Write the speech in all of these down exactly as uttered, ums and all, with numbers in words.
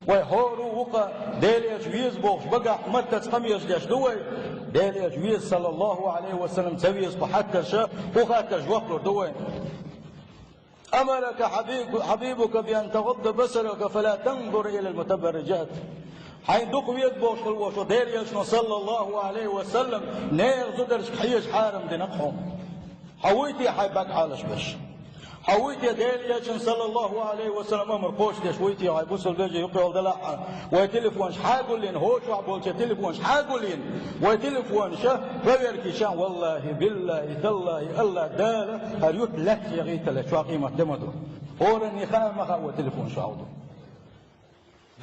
Вай хӀора вукха Дела Элча веза бохуш багахь маттаца къамелаш деш ду вай. Дела Элча веза, саллаллаху Ӏалайхи ва саллам, ца веза кху хаттарша, кху хаттарша жоп лур ду вай. أمرك حبيب-، حبيبك بأن تغض بصرك فلا تنظر إلى المتبرجات. Хьайн дукха веза бохуш хила волчу Дела Элчано, саллаллаху Ӏалайхи ва саллам, нехан зударшка хьежа хьарам дина хьуна. Хьо вуй те хьайн бага Ӏалашбеш? Хьо вуй те Дела Элчан, саллаллаху Ӏалайхи ва саллам, амар кхочушдеш, вуй те хьайн бусалба вежарий юкъа йолу делахь а? Вай телефонаш хьагуллийна, хӀокху чохь болчу телефонаш хьагуллийна, вай телефонаш проверка йича, валлахи, биллахи, таллахи, АллахӀ Дала, хӀара юьрт лаьцна яхийтале, чохь къемат де ма ду. ХӀоранна хаам ма хаьа вай телефонаш хьалха ду.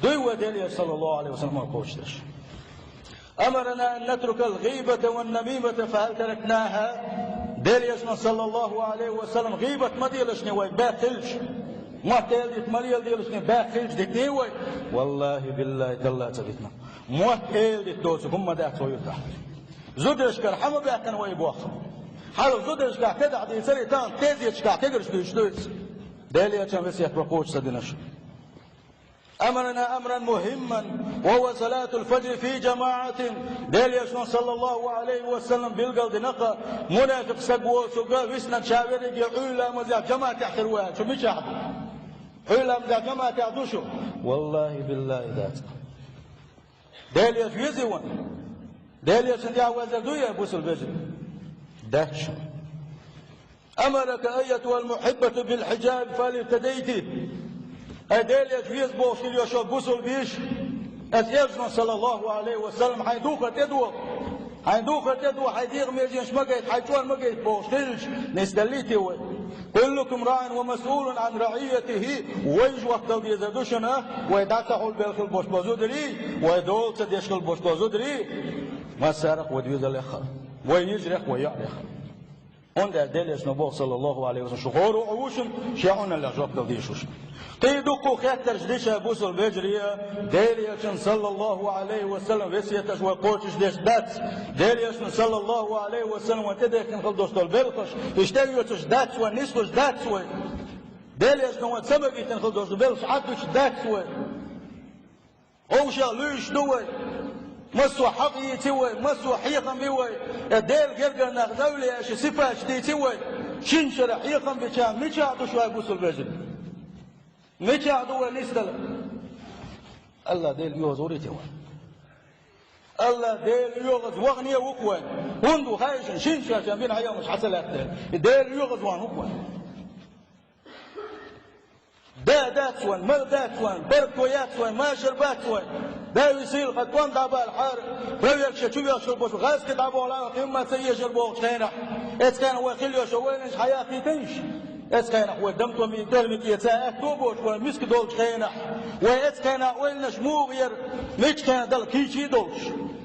Дуй вай Дела Элча, саллаллаху Ӏалайхи ва саллам, кхочушдеш? أمرنا أن نترك الغيبة والنميمة فهل تركناها؟ Дела Элчано, саллаллаху Ӏалайхи ва саллам, гӀийбат ма делашний вай, бехк хилча. Мотт эладита ма леладелашний, бехк хилча дитний вай? Валлахи, биллахи, талла ца дитина. Мотт эладита доцург хӀумма дац вай юьртахь. Зударшкара хьан ма баьккхина вай боху? Хьалха зударшкахь кегахь дийцарий, тахана тезеташкахь кегарш дуьйцуш ду иза. Дела Элчан весет вай кхочуш ца динарш. أمرنا أمرا مهما وهو صلاة الفجر في جماعة. Дела Элчано, саллаллаху Ӏалайхи ва саллам, билгал дина-кх, мунафикъ стаг воцург висина ша верриге Ӏуьйра ламазехь жамаӀатехь хир ву аьлла. Шу мичахь ду? Ӏуьйра ламазехь жамаӀатехь ду шу? Валлахи, биллахи, дац. Дела Элча везий вайна? Дела Элчан тӀехь везар дуй, я бусалба вежарий? Дац шу. أمرك أيتها المحبة بالحجاب فهل اهتديت؟ Ай, Дела Элча веза бохуш хила йолу бусалба йиша, аса Элчано, саллаллаху Ӏалайхи ва саллам, хьайн духар тӀедогӀу. Хьайн духар тӀедогӀу, хьайн дегӀан меженаш ма гайта, хьайн чӀор ма гайта бохуш хилча, нисделлий те вай? كلكم راع ومسؤول عن رعيته. Вай жоп дала дезар ду шуна, вай дӀа ца хьулбелла хила болуш болу зударий, вай дола ца деш хила болуш болу зударий, массарах а вай доьзалех а, вай йижарех а, вай йоӀарех а. ХӀунда аьлча Дела Элчано боху, саллаллаху Ӏалайхи ва саллам, шу хӀора а ву шуна, шен Ӏуналлех жоп дала дезаш ву шуна. Кхин дуккха а хеттарш ду ша, бусалба вежарий, Дела Элчан, саллаллаху Ӏалайхи ва саллам, весеташ вай кхочушдеш дац. Дела Элчано, саллаллаху Ӏалайхи ва саллам, вайна тӀедехкина хила долуш долу белхаш, иштта а оьцуш дац вай, нислуш дац вай. Дела Элчано вайна ца магийтина хила долуш долу белхаш Ӏаддуьтуш дац вай. Вовшех луьйш ду вай, массо а хьакъ йийци вай, массо а хьехам би вай, э, Делан гергара нах, эвлияаш, сипаташ дийци вай, шина шарахь хьехам бича, мичахь ду шу, ай бусалба вежарий? Мичахь ду вай нисдала? АллахӀ Дела оьгӀаз вуьйти вай? АллахӀ Дела оьгӀаз вахана а ву-кх вай. ХӀунда ву хаьий шуна, шина шарахь бина хьехамаш хьа ца лаьтта? И Дела оьгӀаз вахана ву-кх вай. Да дац вайн, мала дац вайн, баркалла яц вайн, машар бац вайн. Да висийла, хьан тӀом дӀабалахьара, проверка чу вехаш болчу гӀазкхи дӀаболу, хӀумма ца езар бохучу хенахь. Эцу хенахь вай хила йолуш йолу ойланаш хьан яхийтийша? Эцу хенахь вай дамтоми, тӀоьрмик эца аьтто а боцуш, вай миска долчу хенахь. Вай эцу хенахь ойланаш муха яра, миччу хенахь дала кийча а долуш.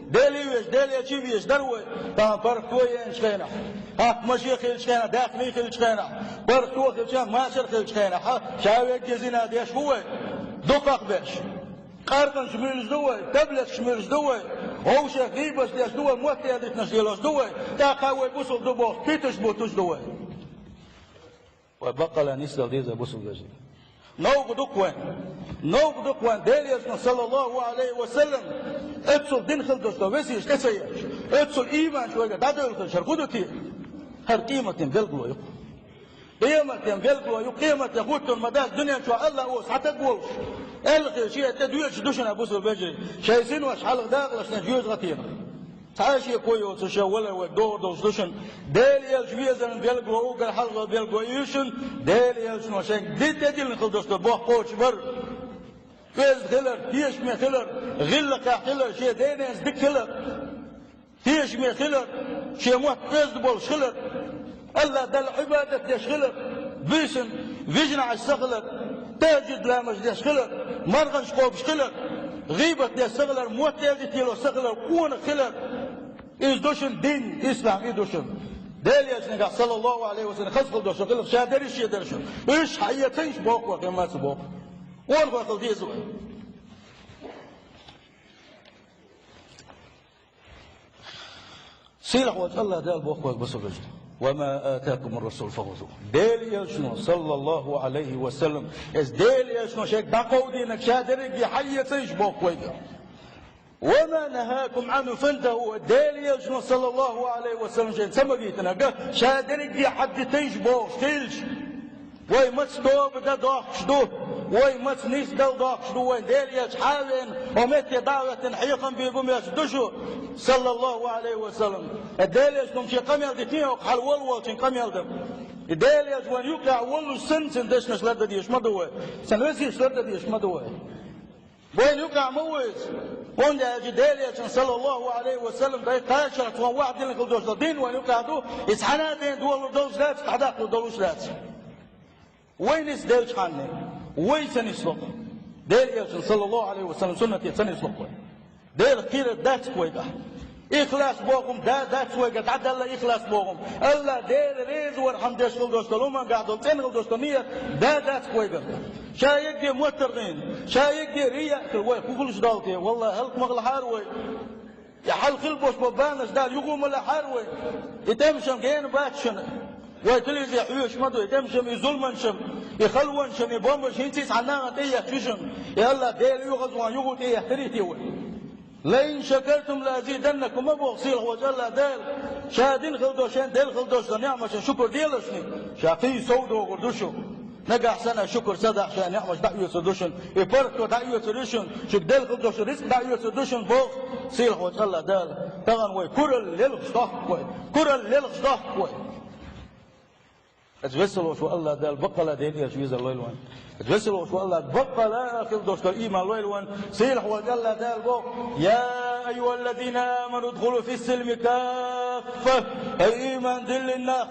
Дела везаш, Дела Элча везаш дара вай, тахана паргӀато а еанчу хенахь. ХӀокху машен хиллачу хенахь, даьхний хиллачу хенахь, паргӀато а хиллачу хенахь, машар хиллачу хенахь, ша верриге зина деш ву вай, дукхах а беш. Къаркъанаш муьйлуш ду вай, таблеткаш муьйлуш ду вай, вовшех гӀийбаташ деш ду вай, мотт эладитанаш лелош ду вай, тӀаккха вай бусалба ду бохуш, питанаш буттуш ду вай. Вай баккъалла нисдала деза, бусалба вежарий. Новкъа ду-кх вайн. Новкъа ду-кх вайн, Дела Элчано, саллаллаху Ӏалайхи ва саллам, оццул дин хила долуш долу весеташ тӀе ца етташ, оццул ийманаш вайгара дӀадевлла хилча, хӀара хӀун ду те? ХӀара къематан билгало ю-кх. Къематан билгало ю, къематде хӀуттур ма дац дуьнен чохь АллахӀ волу цхьа стаг волуш, аьлла хилча, шен тӀе доьдуш ду шуна, бусалба вежарий, шайн синош хьалха дакъалаш шайн жоьжахатенах. Цхьа а шеко йоцуш, ша валар вай догӀур долуш ду шуна. Дела Элча везаран билгало, уггар хьалха билгало ю шуна, Дела Элчано шайга ди тӀедиллина хила долуш долу боху кхочушбар. Оьзда хилар, тешаме хилар, гӀиллакхехь хилар, шен ден-ненца дика хилар, тешаме хилар, шен мотт оьзда болуш хилар. АллахӀ Далла Ӏибадат деш хилар, буьйсанна вижина Ӏаш ца хилар, тахӀажжуд ламаз деш хилар, марханаш кхобуш хилар, гӀийбат деш ца хилар, мотт эладита лелош ца хилар, къонах хилар. Иза ду шуна дин, ислам, и ду шуна. Дела Элчанехь, саллаллаху Ӏалайхи ва саллам, хаза хила долуш хилар, ша дерриш а шен дара шуна. Уьш хьаэцийша боху вай, кхин ма ца боху. Къонахой хила деза вай. Сийлахь волчу АллахӀ Дала боху вайга, бусалба вежарий. وما آتاكم الرسول فخذوه. Делан элчано, саллаллаху Ӏалайхи ва саллам, из Делан элчано шайга дӀакховдийнарг ша дерриге хьаэцийша боху вайга. وما نهاكم عنه فانتهوا. Делан элчано, саллаллаху Ӏалайхи ва саллам, шайна ца магийтинарг ша дерриге хьадитийша бохуш хилча, вай маца тоба дан дохкуш ду, вай маца нисдала дохкуш ду, вайн Делан элча хьа а веана, хьо метте дӀа а хӀоьттина хьехам бийр бу моьттуш ду шу, саллаллаху Ӏалайхи ва саллам. Э, Делан элчано шен къамел дитина йоккху хьал волу волчун къамел дан. И Делан элча вайн юкъахь воллуш санна, цуьнан дешнаш лардан дезаш ма ду вай, цуьнан весеташ лардан дезаш ма ду вай. Вайн юкъахь ма ву иза. ХӀунда аьлча Делан элчан, саллаллаху Ӏалайхи ва саллам, дай кхачарх цхьа ваха дина хила долуш долу дин вайн юкъахь ду, иза хьанна а ден долур долуш дац, дӀадаккхалур долуш дац. Вай нисделчхьана, вай ца нисло. Делан элчан, саллаллаху Ӏалайхи ва саллам, суннате ца нисло вай. Делах кхерар дац вайгахь. Ихлас боху хӀума да дац вайга, дӀадала ихлас боху хӀума. АллахӀ Дела реза вархьама деш хила долуш долу, хӀумангахь долу цӀена хила долуш долу ният да дац вайга. Ша егге моттаргӀина, ша егге рия а хила вай хӀун хуьлуш долу те? Валлахи, хӀаллакмах лахьара вай. И хьал хила болуш болу банаш Дала юха а ма лахьара вай. И тӀемашам гена бац шуна. Вай телевизоре хьоьжуш ма ду, и тӀемашам, и зуламанашам, и халонашам, и бомбанаш хӀинца а цхьана нахана тӀеэцна ю шуна. И АллахӀ Дела оьгӀазвахна юха а тӀеэттарий те вай? «لئن شكرتم لأزيدنكم», ма боху сийлахь волчу АллахӀ Дала, ша дина хила долуш, шен делла хила долуш долу неӀматашна шукур делаш шуна, ша кхин сов догӀур ду шу. Нагахь санна шукур ца дахь, ша неӀматаш дӀаоьцур ду шуна, и паргӀато дӀаоьцур ю шуна, шуьга делла хила долуш рицкъ дӀаоьцур ду шуна, боху сийлахь волчу АллахӀ Дала. Тахана вай куралла лелхаш дохку вай, куралла лелхаш дохку вай. Аса весалош ву АллахӀ Дала баккъала Делан элча везар лойла вайн. Аса весалош ву АллахӀ баккъала хила долуш долу ийман лойла вайн. Сийлахь волчу АллахӀ Дала боху: «يا أيها الذين آمنوا ادخلوا في السلم كافة». Ай, ийман диллина нах!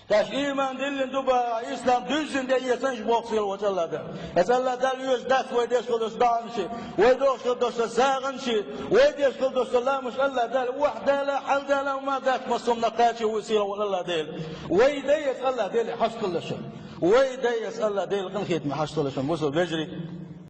Аш ийман диллина ду бахахь, ислам дуьззина тӀеэцна аш боху сийлахь волчу АллахӀ Дала. Аса АллахӀ Дала оьшуш дац вай деш хила долуш доӀанаш, вай дохуш хила долуш сагӀанаш, вай деш хила долуш ламазаш. АллахӀ Дала охьадала, хьалдала хӀума дац, массо а хӀуманах кхачо ву сийлахь волу АллахӀ Дела. Вай дай аса АллахӀ Деле хьашт хилла шу. Вай дай аса АллахӀ Деле къинхетаме хьашт хилла шу, бусалба вежарий.